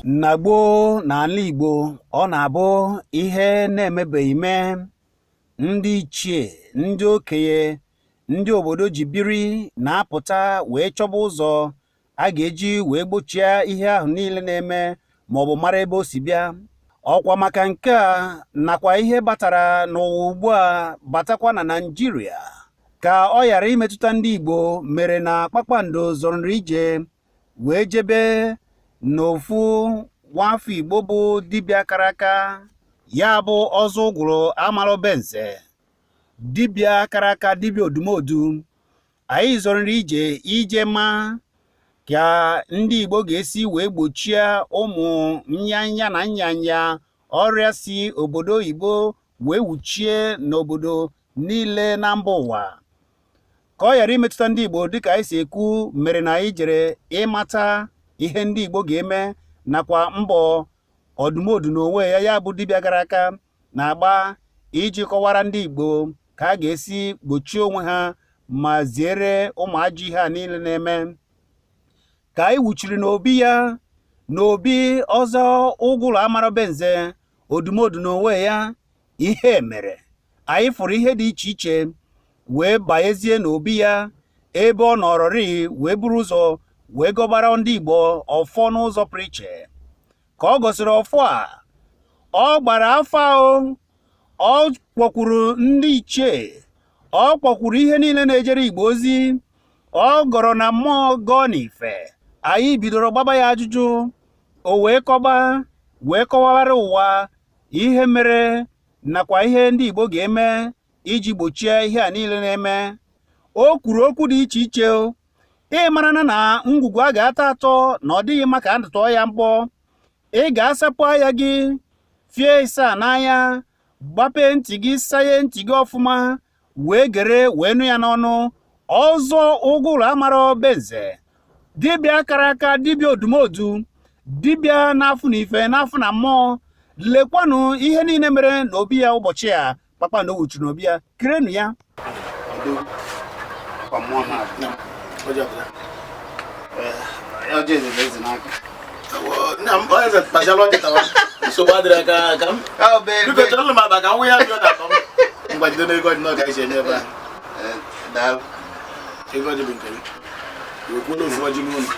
Na gboo n'ala Igbo, ọ na-abụ ihe na-emebeghị mee, ndị ichie, ndị okenye, ndị obodo ji biri na-apụta wee chọba ụzọ a ga-eji wee gbochie ihe ahụ niile na-eme maọbụ mara ebe o si bịa. Ọkwa maka nke a nakwa ihe batara n'ụwa ugbu a batakwa na Naịjirịa ka ọ ghara imetụta ndị Igbo mere na Kpakpando zọrọ ije wee jebe n'ofu nwafọ Igbo bụ dibịa kara aka, ya bụ Ọzọ Ụgwụrụ Amarọ Be Nze, dibịa kara aka, dibịa odumodu. Anyị zọrọ ije ije ma ka ndị Igbo ga-esi wee gbochie ụmụ nyanya na nyanya ọrịa si obodo oyibo wee wuchie n'obodo niile na mba ụwa ka ọ ghara imetụta ndị Igbo. Dịka anyị si ekwu, mere na anyị jere ịmata ihe ndị Igbo ga-eme nakwa mbọ ọdụmodu n'onwe ya, ya bụ dibịa gara aka na-agba iji kọwara ndị Igbo ka a ga-esi gbochie onwe ha ma ziere ụmụ ajọ ihe a niile na-eme. Ka anyị wuchiri n'obi ya, n'obi Ọzọ Ụgwụrụ Amarọ Be Nze, odumodu n'onwe ya, ihe mere anyị fụrụ ihe dị iche iche wee banyezie n'obi ya ebe ọ nọrọrị wee buru ụzọ wee gọbara ndị Igbo ọfọ n'ụzọ pụrụ iche. Ka ọ gọsịrị ọfọ a, ọ gbara afa, o ọ kpọkwuru ndị ichie, ọ kpọkwuru ihe niile na-ejere Igbo ozi, ọ gọrọ na mmụọ, gọọ n'ife. Anyị bidoro gbaba ya ajụjụ, o wee kọba, wee kọwara ụwa ihe mere nakwa ihe ndị Igbo ga-eme iji gbochie ihe a niile na-eme. O kwuru okwu dị iche iche. Ị mara na na ngwugwu a ga-atọ atọ na ọ dịghị mma ka a tụọ ya mkpọ. Ị ga-asapụ anya gị fie ịsaa n'anya, gbapee ntị gị, saye ntị gị ọfụma, wee gere wee nụ ya n'ọnụ Ọzọ Ụgwụrụ Amarọ Be Nze, dibịa kara aka, dibịa odumodu, dibịa n'afụ na ife n'afụ na mmụọ. Lekwanụ ihe niile mere n'obi ya ụbọchị a kpakpando wuchiri n'obi ya. Kirenụ ya. Kwa mmụọ na-abịa. Ọjị eze bụ eze n'aka. Nna m, onye eze kpachala ọjị tawa. Nsogbu adịrị ka ka m. Ọ bụ Biko chọrọ m akpa ka m wụ ya bịa n'akpa m. Ngwa, jide n'ego ọjị n'ọga isi eme ebe a. Daalụ. Ego ọjị bụ nke gị. Wekwuola ofu ọjị n'ụlọ.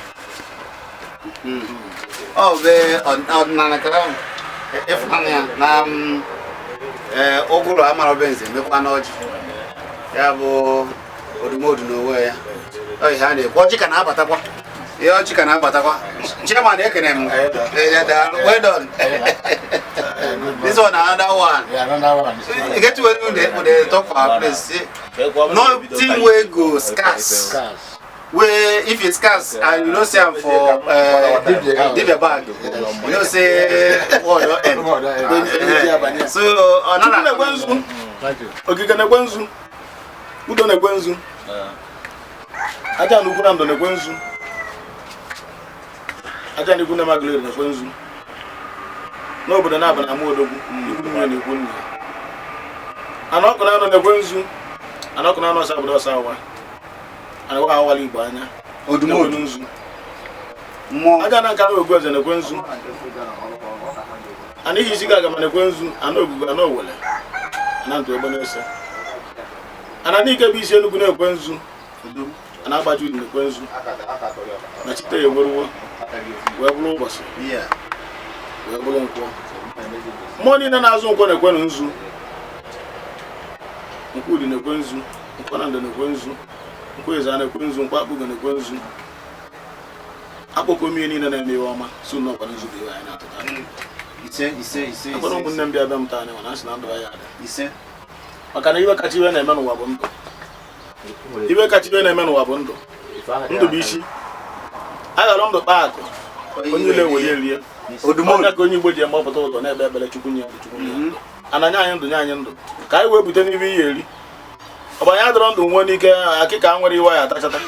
Ọ bụ ọdịnala ka ahụ ịfụnanya ya na ee, Ụgụrụ Amarọ Be Nze mekwa n'ọjị ya bụ odumodu n'onwe ya. Ọ ihe a na-ekwu, ọjị ka na-abatakwa, ihe ọjị ka na-abatakwa. Chairman, ekene m. Eh, daalụ. Well done. This one, another one. Yeah, another one. You get when we dey talk for our place, say nothing wey go scarce. Scarce. Wey if e scarce and you no see am for Dibia house. dibia bag, you know say war don end. War don end. So Chukwu ọ na-ekwe nzu. Thank you. Okike na-ekwe nzu. Udo na-ekwe nzu. Aja na ukwu na ndụ na-ekwe nzu. Aja na ikwu na magịrị na-ekwe nzu. N'obodo na-aba na ama odogwu, ikwu nne na ikwu nne. Ana ọkụ na anọ na-ekwe nzu. Ana ọkụ na anọ ọsọ obodo ọsọ awa. Ana ọkụ awala Igbo anya. Odumodu. Na-ekwe nzu. Mmụọ. Aja na nkara ogbu eze na-ekwe nzu. Ana ihe isi ga-aga ma na-ekwe nzu. Ana ogugu, ana owele. Ana ntụ egbe na-ese. Ana n'ike bụ isi Enugu na-ekwe nzu. Ana agbaji udi na-ekwe nzu. Na chite ya eweruwo wee bụrụ ụbọchị wee bụrụ nkwọ. Mmụọ niile na-azụ nkwọ na-ekwenụ nzu. Nkwọ udi na-ekwe nzu. Nkwọ na ndụ na-ekwe nzu. Nkwọ eze na-ekwe nzu. Nkwọ akpụgo na-ekwe nzu. Akpọkọ mmiri niile na-eme ihe ọma si nnọọ nzu bụ ihe anyị na-atụta. Ise, ise, ise. Akwara Ise. ụmụnne m bịa bịa m taa anyị mana asị na ndụ anyị adị Ise. Maka na iwe kacha iwe na-eme n'ụwa bụ ndụ. Iwe kacha iwe na-eme n'ụwa bụ ndụ. Ndụ bụ isi aghara ndụ kpaa akụ, onye niile were rie. Odumodu. Onye ka onye Igbo ji eme ọpụta ụzọ na-ekpe ekpere, Chukwu nye ndụ, Chukwu nye ndụ, ana nye anyị ndụ, nye anyị ndụ ka anyị wee bute n'ibe ihe eri. Ọbanye adọrọ ndụ nwee n'ike akịka nwere iwe ya atachata,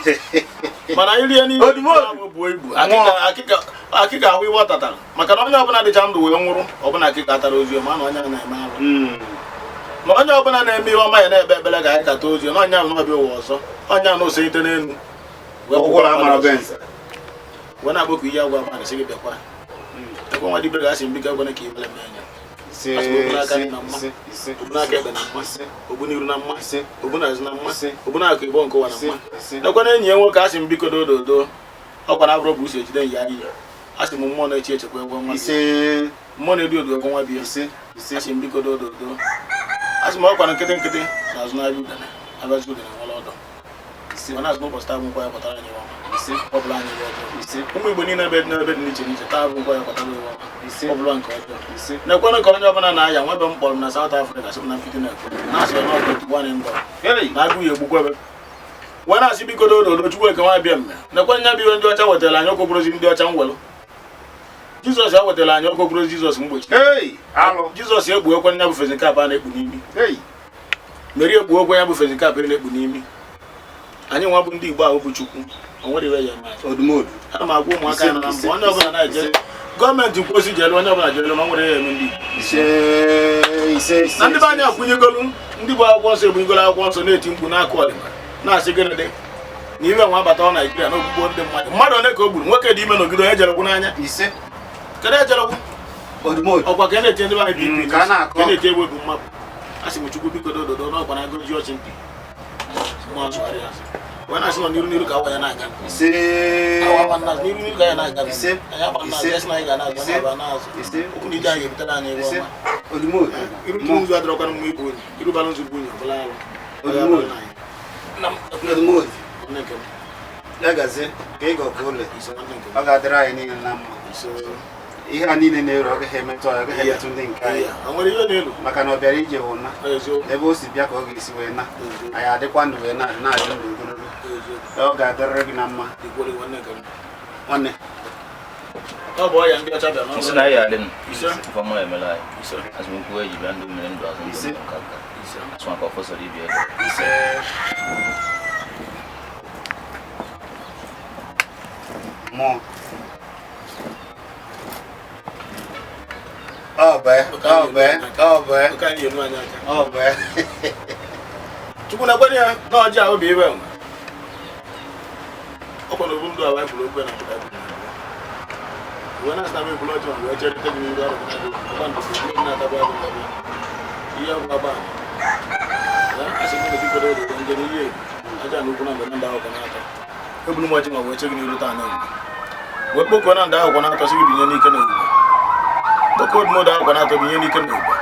mana anyị rie n'ihe Odumodu. ahụ buo ibu akịka akịka akịka ahụ iwe ọ tatara, maka na onye ọbụla dịcha ndụ wee nwụrụ, ọbụla akịka tara ozi ọma na onye a na-eme alụ, ma onye ọbụla na-eme ihe ọma ya na-ekpe ekpere ka anyị kata ozi na onye ahụ na-ọbịa ụwa ọzọ, onye ahụ na oselite n'elu wee Ụgwụrụ Amarọ Be Nze. Wee na-akpọkọ ihe agwa agwa sị gị bịakwa. Ekwe nwa dibịa ga-asị m biko ekwene ka ibele mee anya. Ise, Asị m okwu n'aka ise, na mma. ise, ise, Obu n'aka ekpe na mma. ise, Obu n'iru na mma. ise, Obu n'azụ na mma. Ise. Obu n'akụ igbo nke ụwa na ise, mma. ise. Nekwana enyi ya nwoke, asị m biko dododo, ọkwa na abụrụ bụ usi ejide ya iyi. Asị m mmụọ na-echi echekwa egwe nwa bịa. Ise, Mmụọ na-edu odu egwe nwa bịa. ise, ise. Asị m biko dododo, asị m ọkwa na nkịtị nkịtị na azụ n'ahịa udene abịazi udene nwere ọdọ. Ise, Mana azụ n'ụbọchị taa bụ nkwa ya kpatara anyị ọma. ise, Ọ bụla anyị ihe ọjọọ. ise, Ụmụ Igbo niile ebe dị n'ebe dị n'iche n'iche taa bụ nkwa ya kpatara ihe ọma. Ise. Ọ bụla nke ọjọọ. Ise. Na-ekwenụ ka onye ọbụla na-aya nwebe m kpọrọ m na South Africa, sị m na mfiti na-ekwe na-asị ya n'ọkụ gwanị ndọ Hey! na agụụ ya egbukwebe wee na-asị biko dododo, Chukwu eke nwa bịa mme nekwe nya bụ ihe ndị ọcha wetara anyị ọkụ bụrụzi ndị ọcha mwelụ Jizọs ya wetara anyị ọkụ bụrụzi Jizọs mgbochi. Hey! Alụ. Jizọs egbu ekwe nya bụ facing cap a na-ekpu n'imi. Hey! Meri egbu okwe ya bụ facing cap a na-ekpu n'imi. Anyị nwa bụ ndị Igbo ahụ bụ Chukwu o nwere iwe ya eme anyị. Odumodu. Ana m agwa ụmụaka ya nọ na mba, onye ọbụla na-eje gọọmenti kwụsị jelu, onye ọbụla jelu na o nwere ya eme ndị Igbo. Ise, ise, ise. Na ndị be anyị akwụnyegolu ndị bụ akwụkwọ nsọ ebunyegolu akwụkwọ nsọ na-eti mkpu n'akụ ọdịma na-asị gịnị dị na ibe nwa abata ọ Naijiria na ogbugbo ndị mmadụ mmadụ ole ka o gburu nwoke dị ime n'ogide onye jeregwu n'anya. Ise. Kedu ejeregwu? Odumodu. Ọkwa ka a na-eti ndị be anyị BP Ka a na-akọ. ka a na-eti egwu egwu mmapụ. A sị m Chukwu biko dododo n'ọkwa na agụji ọchị mpi mmụọ nsụgharị azụ wee na-asị nọ n'iru n'iru ka awa ya na-aga. Ise. Awa agba n'azụ, n'iru n'iru ka ya na-aga. Ise. Anyị agba n'azụ, Ise. ya sị na anyị ga na-azụ, Ise. anyị agba n'azụ. Ise. Okwu na ije anyị ga-ebutere anyị ebe Ise. ọma. Odumodu. Iru tụ nzu adịrọkwana mma ibu unyi, irubara nzu bụ unyi ọbụla alụ. Odumodu. Nna m. Odumodu. Nwanne nke m. Ya gazie ka ị gọkọ ụlọ. Ise, nwanne nke m. Ọ ga-adịrị anyị niile na mma. Ise. Ihe a niile na-eru ọ gaghị emetụ anyị, ọ gaghị emetụ ndị nke anyị. Iya, o nwere ihe na-elu. Maka na ọ bịara ije wụ na. Eziokwu. Ebe o si bịa ka ọ ga-esi wee na. Eziokwu. Anyị adịkwa ndụ wee na-adị na-adị ndụ ogologo. Eziokwu. Ọ ga-adịrịrị gị na mma. Dịkwere nwanne nke m. Nwanne. Ọ bụ ọya ndị ọcha bịa n'ọrụ. Nsị na anyị adị nụ. Ise. Ifeọma emela anyị. Ise. Azụmụkwụ eji bịa ndụ mmiri ndụ azụ ndụ Ise. ndụ nka nka. Ise. Asụ maka ọfọ sọrọ ibi elu. Ise. Mmụọ. Ọ bụ ọ bụ ọ bụ Nke anyị enu anyị aka. ọ bụ. Chukwu na-ekwenye ya na ọjị ahụ bụ ibe nwe. Ọ kwara obu ndụ awa ekwuru okwu ya na nkịta kwuru. Uwe na-asị na m ekwuru ọjị ma wee cherite gị n'iru ọrụ gị na-adị ọkwa ndụ bụ ihe na-atagbu agụ na ihe ọgwụ agba. Asị m na biko dodo ndị n'ihe aja na ukwu na mgbe ndị ahụ na-atọ. Ebulu m ọjị ma wee che gị n'iru taa na egwu. Wee kpọkuo na ndị ahụ na-atọ sị gị binye n'ike na egwu. Kpọkuo odumodu ahụ na-atọ binye n'ike na egwu.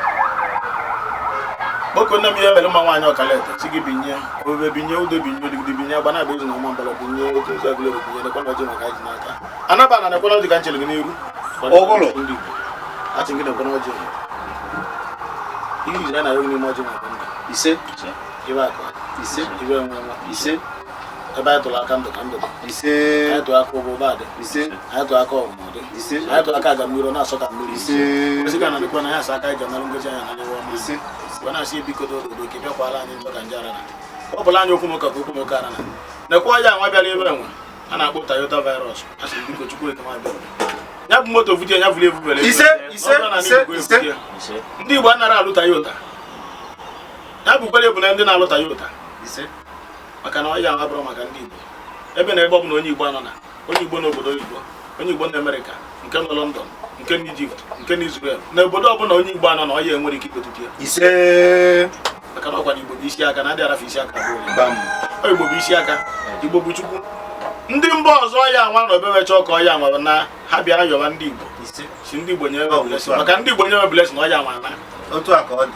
Kpọkuo nne m ihe mere mma nwaanyị ọkalete sị gị binye obe binye udo binye odigidi binye agba na-abịa izu na ọma mbala binye otu nzu agụlere binye nekwana ọjị maka anyị ji n'aka. Anaba na nekwana ọjị ka m chere gị n'iru. Ụgụrụ. Ndị Igbo. Achị gị nekwana ọjị. Ihe iji na na-ayọ gị n'ime ọjị maka ndụ. Ise. Ise. Ibe akụ. Ise. Ibe enwe nwa. Ise. Ebe anyị tụrụ aka ndụ ka ndụ dị. Ise. Anyị tụrụ aka ụba ụba dị. Ise. Anyị tụrụ aka ọmụmụ dị. Ise. Anyị tụrụ aka aga mmiri ọ na-asọ ka mmiri. Ise. Kwesị ka na nekwana ya asa aka anyị ji analụ ngozi anyị analụ ọma. Ise. Wee na-asị ebiko dododo ka ị bịakwala anyị njọ ka nje ara na ọ bụla anyị okwu m ụka ka okwu m ụka ara na nekwa ọya nwa bịara ebe enwe a na-akpọ Toyota virus. A sị biko Chukwu eke nwa bịara ya bụ moto vutie ya vụrụ evubere. Ise, ise, Ọ bụrụ na ndị ise, Igbo ise. evutie. Ise. Ndị Igbo anaghị alụ Toyota ya bụkwara ebu na ndị na-alụ Toyota. Ise. Maka na ọya nwa bụrụ maka ndị Igbo ebe na ebe ọ bụla onye Igbo anọ na onye Igbo n'obodo oyibo, onye Igbo na Amerịka, nke nọ London, nke na Ijipt, nke na Israel, na obodo ọbụla onye Igbo anọ na ọya enwere ike ikpetụta ya. Ise. Maka na ọkwa na Igbo bụ isi aka na adị arafe isi aka abụọ. Bam. Ọ Igbo bụ isi aka, Igbo bụ Chukwu. Ndị mba ọzọ ọya nwa na obere chọọ ka ọya nwa na ha bịara yọwa ndị Igbo. Ise. Si ndị Igbo nyewe Ọ bụ blessing. otu a. Maka ndị Igbo nyewe blessing na ọya nwa na. Otu a ka ọ dị.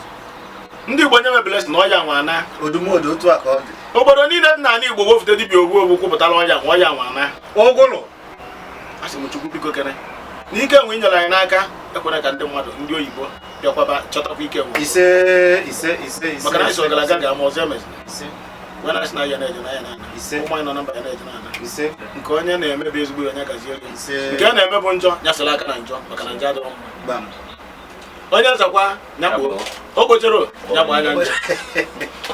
Ndị Igbo nyewe blessing na ọya nwa na. Odumodu otu a ka ọ dị. Obodo niile dị n'ala Igbo wofute dibịa ogbu ogbu kwupụtara ọya nwa ọya nwa na. Ụgụrụ. A sị m Chukwu biko kene n'ike enwe inyere anyị n'aka ekwere ka ndị mmadụ ndị oyibo bịakwaba chọtakwa ike enwe. Ise, ise, ise, ise. Maka na anyị si ọgaraga ga-ama ọzọ emezina. Ise. Wee na-asị na ya na-eje na ya na-ana. Ise. Ụmụ anyị nọ na mba ya na-eje na-ana. Ise. Nke onye na-eme bụ ezigbo ya onye gazie ego. Ise. Nke a na-eme bụ njọ nyasịrị aka na njọ maka na njọ adịrọ mma. Bam. Onye nzakwa nyakpuo o kpochero nyakpu anya njọ.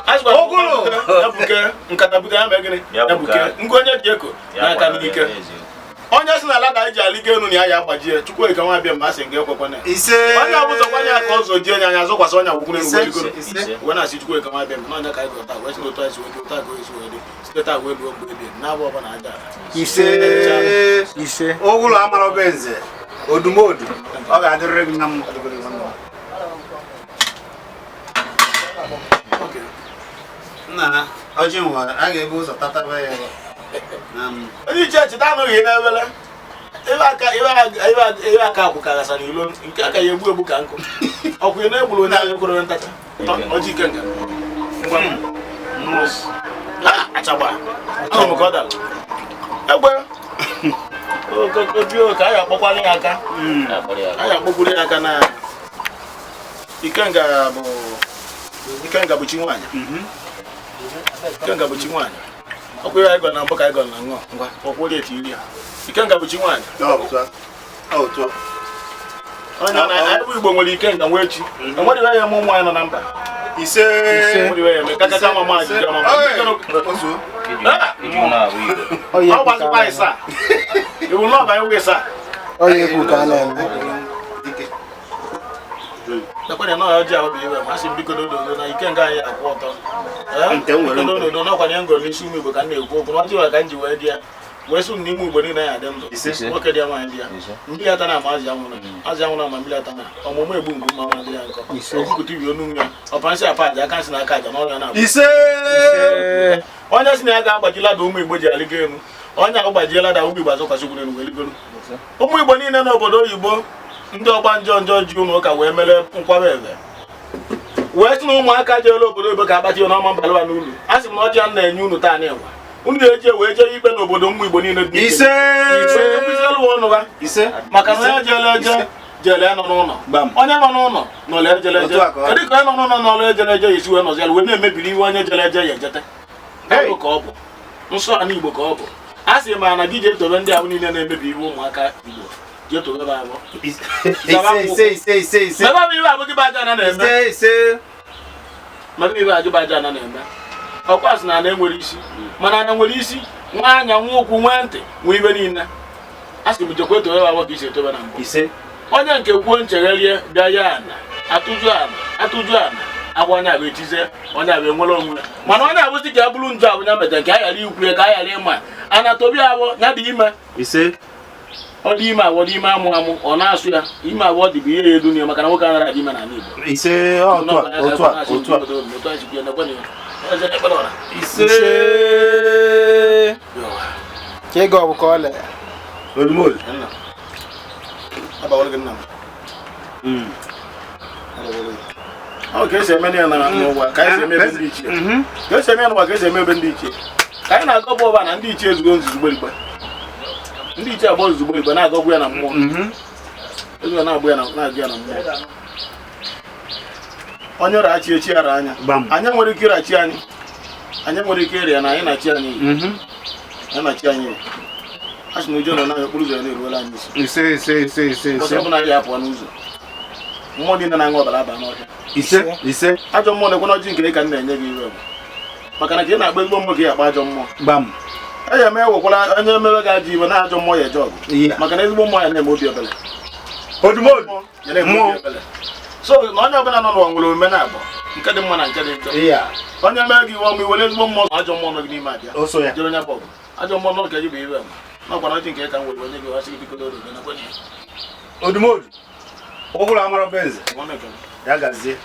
A sịkwa Ụgụrụ. ya buke nkata bute ya mee gịnị Ya ya buke buke. ngwa onye ji eko Ya n'aka kwara n'ike. ya n'eziokwu. Onye si na lada eji aligo elu na ya ya agbajie Chukwu eke nwa bịa ma a sị nga ekwekwana ya. Ise. Onye ọbụzọkwanye ya ka ọ zọ jie anya anya zọkwasị onye agwụkwụ n'elu Ise. wee rigoro. Ise. Wee na-asị Chukwu eke nwa bịa ma na onye ka anyị gọta wee si n'otu anyị si wee dị otu a ka o si wee dị site taa wee luo mgbe ebi na-abụ ọbụla aja. Ise. Ise. Ụgụrụ amara be nze. Odumodu, ọ ga-adịrịrị gị na mma. Nna, ọjị nwa a ga-ebu ụzọ tataba ya na m. Onye iche cheta anụghị n'ebele ebe aka akwụ ka ghasara ilo nke aka ya egbu egbu ka nkụ ọkwụ ị na-egburu onye ahụ ekwere ntacha ọjị ikenga ngwa achagba ahụrụ m ka ọ dara egbe okokobio ka a ga-akpọkwara ya aka a ga-akpọkwuru ya aka na ikenga bụ ikenga bụ chi nwaanyị. Ikenga bụ chi nwaanyị. Ọkwa ihe anyị gọrọ na mbụ ka anyị gọrọ na ṅụọ ngwa ọkwụrụ etu iri ya. Ikenga bụ chi nwaanyị. Onye na anyị bụ Igbo nwere ikenga nwee chi. Enwere ihe ya eme ụmụ anyị nọ na mba. Ise. Enwere ihe ya eme kakacha mama ajiji mama. Ọ gbazikwa ịsa. Iwu na ọba iwu ịsa. Onye egwu ka a na-eme. Nakwanye na ọjị ahụ bụ iwe ma asị m biko dododo na ikenga anyị akwụ ọtọ. Biko dododo na ọkwanye ngoro n'isi ụmụ Igbo ka m na-ekwu okwu na ọjị wa ka m ji wee dị ya. Wee sụ n'ime Igbo niile ya adị ndụ. Nwoke dị ya nwaanyị dị ya. Mmiri ata na ama azị anwụrụ. Azị anwụrụ ama mmiri ata na ọmụmụ egbu mgbu ma nwa dị ya nkọ. Okwukwu ibi onu ya. Ọpa nsị apa aja aka nsị na aka aja n'ọrịa na-abụ. Ise. Onye sị na ya ga-agbaji lada ụmụ Igbo ji alịgo elu. Onye ahụ gbajie lada ụmụ Igbo azọkwasị ugwu n'elu wee ligoro. Ụmụ Igbo niile n'obodo oyibo ndị ọgba njọ njọ ji ụlọ ụka wee mere nkwaba eze wee sị na ụmụaka jeere obodo oyibo ka akpati n'ọma mbalụwa n'ụlọ a sị m na ọjị a na-enye unu taa n'ịwa unu ga-eje wee jee ikpe n'obodo ụmụ Igbo niile dị Ise. Ise ọnụ ha Ise. maka na onye jere eje jere nọ n'ụlọ onye nọ n'ụlọ nọrọ ejere eje kedu ka onye nọ n'ụlọ nọrọ ejere eje esi wee nọzi wee na-emebiri iwe onye jere eje ya ejete ọ ka ọ bụ nsọ ala Igbo ka ọ bụ a sị ma na gị jee tobe ndị ahụ niile na-emebi iwe ụmụaka Igbo jee tobe ha abụọ Ise ise ise ise. mebe iwe abụghị bụ aja na na-eme Ise ise. mebe iwe ajụba aja na na-eme ọkwa sị na ana enwere isi mana ana nwere isi nwa anya nwa ụkwụ nwee ntị nwee ibe niile a sị m jekwa etobe abụọ ka isi etobe na mbụ Ise. onye nke kwuo nchegharie bịa ya ana atụjụ ana atụjụ ana agwa onye abụ etizie onye abụ enwere onwe ya mana onye abụzi ka ya bụrụ njọ abụ ya meta nke a ghara ikwu ya ka a ghara ịma ana tobi abụ ya dị ime Ise. ọ dị ime awọ dị ime amụ amụ ọ na-asụ ya ime awọ dị bụ ihe ya edu ya maka na nwoke anaghị adị ime n'ala Igbo Ise otu a otu a otu a. Ise. Ka ego ọ bụ ka ọ lee. Odumodu. Ọ ka esi eme ya n'ụwa ka esi eme ebe ndị ichie ka esi eme ya n'ụwa ka esi eme ebe ndị ichie ka anyị na-agọbụ ọba na ndị ichie ezugo nzuzugbo igbe ndị ichie agba ozugbo igbe na-agọgwu ya na mmụọ ezugo na-agbụ ya na-agụ ya na mmụọ onye rachi echi ara anya anyị nwere ike ịrachi anyị anyị nwere ike ịrịa na anyị na-chi anyị anyị na-chi anyị a sị na ụjọ nọ n'anya okporo ụzọ ya na-eruola anyị isi Ise ise ise ise ụbọchị ise. ọbụla anyị apụọ n'ụzọ mmụọ niile na-aṅụ ọbara aba n'ọhịa Ise ise. Ajọ mmụọ na-ekwe n'ọjị nke ka m na-enye gị iwe bụ maka na ka ị na-akpa ezigbo mmụọ ka ị akpa ajọ mmụọ Gbam. e ya eme ewekwara onye emewe gị ajọ iwe na ajọ mmụọ ya eje ọgụ maka na ezigbo mmụọ ya na-eme obi ebele Odumodu. Ya na-eme obi ebele so na onye ọbụla nọ n'ụwa nwere omume na-abụ nke dị mma na nke dị njọ onye mere gị iwe ọma iwere ezigbo mmụọ na ajọ mmụọ nọ gị n'ime abịa jere onye bụ ọgụ ajọ mmụọ nọ nke gị bụ iwe ma nakwa na ọjị nke ka m were onye gị wasị gị biko n'odo na kwenye Odumodu. Ụgụrụ amara benze. Ya gazie.